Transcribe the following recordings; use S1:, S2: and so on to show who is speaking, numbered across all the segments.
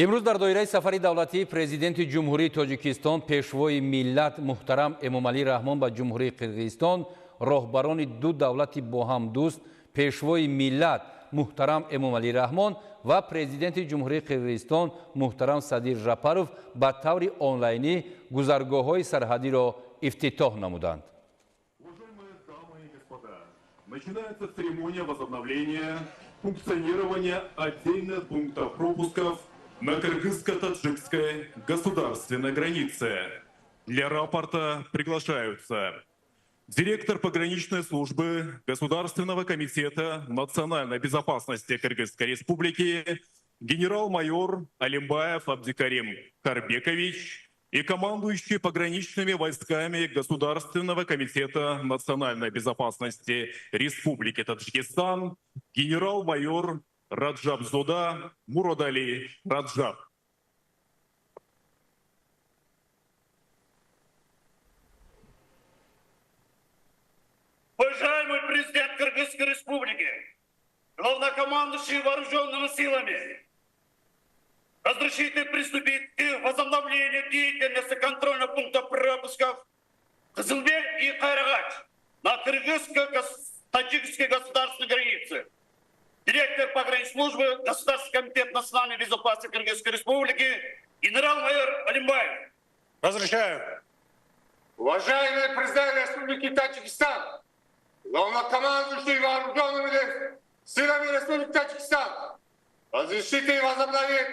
S1: Имрӯз дар доираи сафари давлатии Президенти Ҷумҳурии Тоҷикистон, Пешвои миллат муҳтарам Эмомалӣ Раҳмон ба Ҷумҳурии Қирғизистон, роҳбарони ду давлати бо ҳам дӯст, Пешвои миллат муҳтарам Эмомалӣ Раҳмон ва Президенти Ҷумҳурии Қирғизистон муҳтарам Садир Жапаров ба таври онлайнӣ гузаргоҳҳои сарҳадиро ифтитоҳ намуданд.
S2: Начинается церемония возобновления функционирования отдельных пунктов пропусков на кыргызско-таджикской государственной границе. Для рапорта приглашаются директор пограничной службы Государственного комитета национальной безопасности Кыргызской Республики генерал-майор Алимбаев Абдикарим Карбекович и командующий пограничными войсками Государственного комитета национальной безопасности Республики Таджикистан генерал-майор Раджабзода Муродали Раджаб.
S3: Уважаемый президент Кыргызской Республики, главнокомандующий вооруженными силами, разрешите приступить к возобновлению деятельности контрольного пункта пропусков Кызылбел и Кайрагач на кыргызско-таджикской государственной границе. Директор погранслужбы Государственного комитета национальной безопасности Кыргызской Республики генерал-майор Алимбаев.
S4: Разрешаю.
S5: Уважаемый президент Республики Таджикистан, главнокомандующий вооруженными силами Республики Таджикистан, разрешите возобновить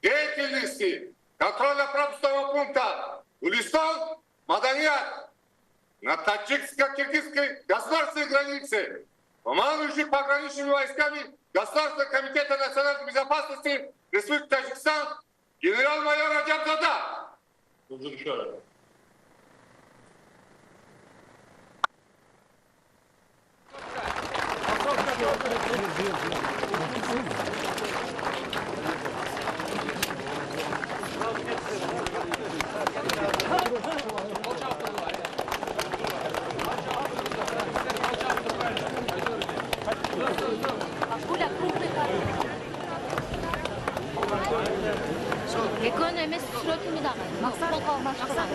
S5: деятельности контрольно-пропускного пункта Гулистон, Маданият на таджикско-киргизской государственной границе, командующий пограничными войсками Государственного комитета национальной безопасности Республики Таджикистан генерал-майор Раджабзода.
S4: Разрешаю.
S6: Экөөнү эмес, сүрөтүнү дагы. Максат колго алмаштырган.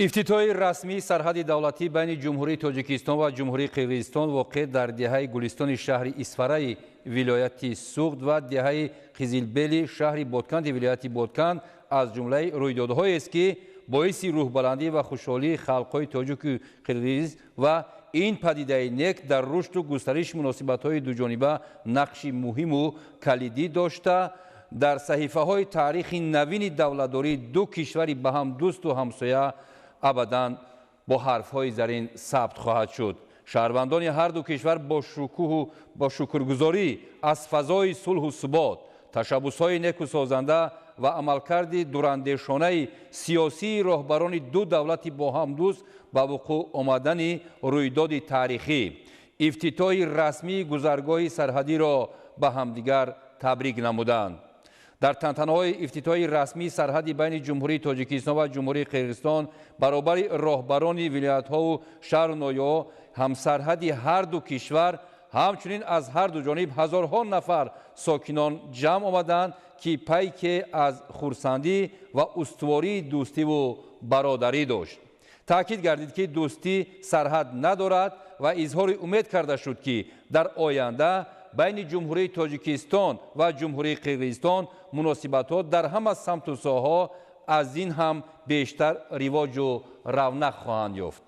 S1: Ифтитоҳи расмии сарҳади давлатӣ байни Ҷумҳурии Тоҷикистон ва Ҷумҳурии Қирғизистон воқеъ дар деҳаи Гулистони шаҳри Исфараи вилояти Суғд ва деҳаи Қизилбели шаҳри Ботканди вилояти Ботканд аз ҷумлаи рӯйдодҳоест, ки боиси рӯҳбаландӣ ва хушҳолии халқҳои тоҷику қирғиз ва Ин падидаи нек дар рушду густариши муносибатҳои дуҷониба нақши муҳиму калидӣ дошта, дар саҳифаҳои таърихи навини давлатдории ду кишвари ба ҳам дӯсту ҳамсоя абадан бо ҳарфҳои зарин сабт хоҳад шуд. Шаҳрвандони ҳар ду кишвар бо шукӯҳу бо шукргузорӣ аз фазои сулҳу субот, ташаббусҳои неку созанда ва амалкарди дурандешонаи сиёсии роҳбарони ду давлати бо ҳам дӯст ба вуқӯъ омадани рӯйдоди таърихӣ, ифтитоҳи расмии гузаргоҳи сарҳадиро ба ҳамдигар табрик намуданд. Дар тантанаҳои ифтитоҳи расмии сарҳади байни Ҷумҳурии Тоҷикистон ва Ҷумҳурии Қирғизистон баробари роҳбарони вилоятҳову шаҳру ноҳияҳо ҳамсарҳади ҳар ду кишвар, ҳамчунин аз ҳар ду ҷониб ҳазорҳо нафар сокинон ҷамъ омаданд, ки пайке аз хурсандӣ ва устувории дӯстиву бародарӣ дошт. Таъкид гардид, ки дӯстӣ сарҳад надорад ва изҳори умед карда шуд, ки дар оянда байни Ҷумҳурии Тоҷикистон ва Ҷумҳурии Қирғизистон муносибатҳо дар ҳама самту соҳаҳо аз ин ҳам бештар ривоҷу равнақ хоҳанд ёфт.